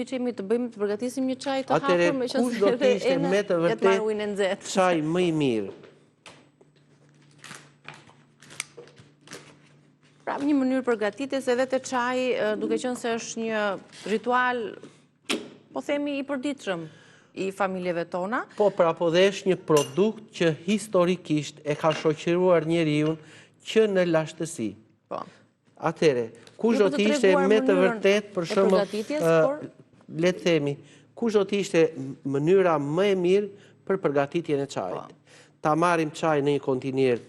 përpiqemi të bëjmë të përgatisim një çaj të hapur me që kush do të ishte me të vërtetë çaj më i mirë? Pra një mënyrë përgatitjes edhe te çaji, duke qenë se është një ritual, po themi i përditshëm i familjeve tona. Po, pra po dhe është një produkt që historikisht e ka shoqëruar njeriun që në lashtësi. Po. Atëherë, kush do të ishte me të vërtetë për shembull, le të themi, kush do të ishte mënyra më e mirë për përgatitjen e çajit? Po. Ta marrim çajin në një kontinier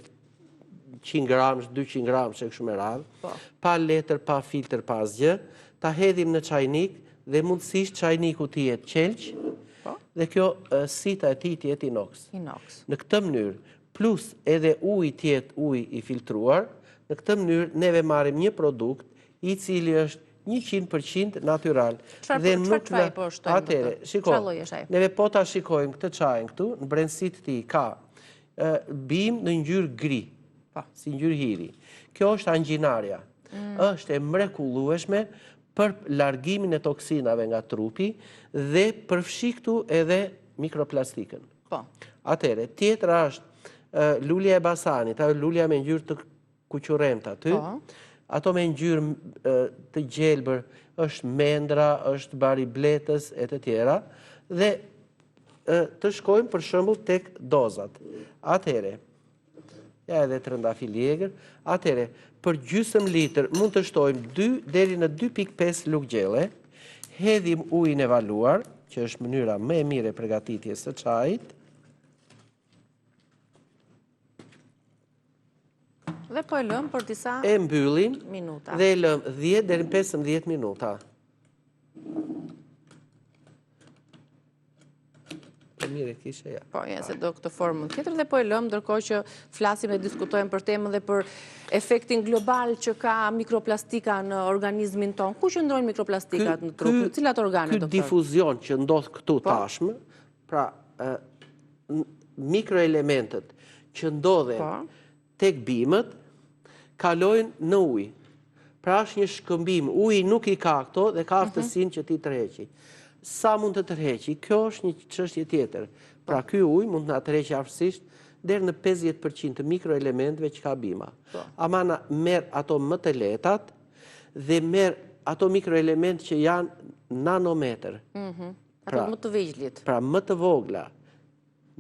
100 gramësh, 200 gramësh e kështu me radhë, po. pa letër, pa filtr, pa asgjë, ta hedhim në çajnik dhe mundësisht çajniku të jetë qelq, po. dhe kjo sita e tij të jetë inox. Inox. Në këtë mënyrë, plus edhe uji të jetë ujë i filtruar, në këtë mënyrë neve marrim një produkt i cili është 100% natyral. Çfarë po, çaj po shtojmë? Atëherë, shiko, neve po ta shikojmë këtë çajin këtu, në brendësi të tij ka bimë në ngjyrë gri, po. si ngjyrë hiri. Kjo është angjinaria. Mm. Është e mrekullueshme për largimin e toksinave nga trupi dhe përfshi këtu edhe mikroplastikën. Po. Atëherë, tjetra është lulja e basanit, ajo lulja me ngjyrë të kuqurremtë aty. Po. Ato me ngjyrë të gjelbër është mendra, është bari i bletës e të tjera dhe të shkojmë për shembull tek dozat. Atëherë, ja edhe trëndafil i egër, atëherë, për gjysëm litër mund të shtojmë 2 deri në 2.5 lugë gjelle, hedhim ujin e valuar, që është mënyra më e mirë e përgatitjes së çajit. Dhe po e lëmë për disa E mbyllim minuta. Dhe e lëmë 10 deri në 15 minuta. Po mirë e kishe ja. Po, ja, se do këtë formën tjetër dhe po e lëmë ndërkohë që flasim e diskutojmë për temën dhe për efektin global që ka mikroplastika në organizmin tonë. Ku qëndrojnë mikroplastikat në trup? Në cilat organe, doktor? Ky difuzion që ndodh këtu po. tashmë, pra mikroelementët që ndodhen po. tek bimët, kalojnë në ujë. Pra është një shkëmbim, uji nuk i ka këto dhe ka mhm. aftësinë që t'i tërheqi. Sa mund të tërheqi? Kjo është një çështje tjetër. Pra ky ujë mund të na tërheqi afërsisht deri në 50% të mikroelementëve që ka bima. Po. Ama na merr ato më të lehtat dhe merr ato mikroelementë që janë nanometër. Mhm. Ato pra, më të vegjlit. Pra më të vogla.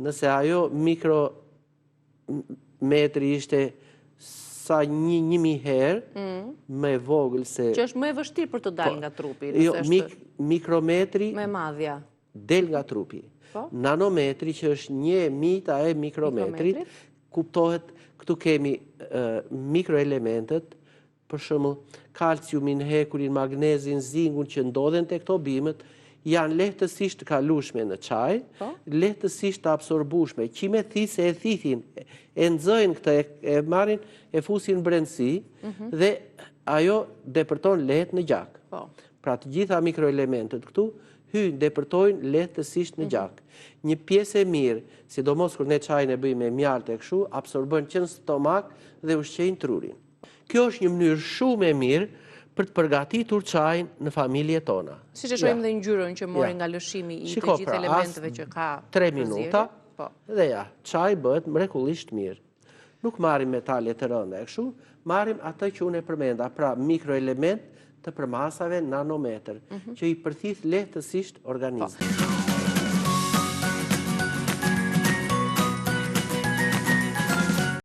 Nëse ajo mikro metri ishte sa një një mijë herë, mm. më e vogël se... Që është më e vështirë për të dalë po, nga trupi. Jo, mikrometri... Më e madhja. Del nga trupi. Po? Nanometri, që është një e mijta e mikrometrit, kuptohet, këtu kemi mikroelementët, Për shembull, kalciumin, hekurin, magnezin, zingun që ndodhen te këto bimët janë lehtësisht të kalueshme në çaj, po. lehtësisht të absorbueshme. Qimet thithëse e thithin, e nxëjnë këtë, e marrin, e fusin brendësi mhm. dhe ajo depërton lehtë në gjak. Po. Pra të gjitha mikroelementët këtu hyjnë, depërtojnë lehtësisht në mhm. gjak. Një pjesë e mirë, sidomos kur ne çajin e bëjmë me mjaltë e kështu, absorbojnë që në stomak dhe ushqejnë trurin. Kjo është një mënyrë shumë e mirë për të përgatitur çajin në familjet tona. Siç e shohim dhe ngjyrën që mori nga lëshimi i të gjithë pra, elementëve që ka 3 minuta, po. dhe ja, çaji bëhet mrekullisht mirë. Nuk marrim metale të rënda e kështu, marrim atë që unë e përmenda, pra mikroelement të përmasave nanometër, mhm. që i përthith lehtësisht organizmi. Po.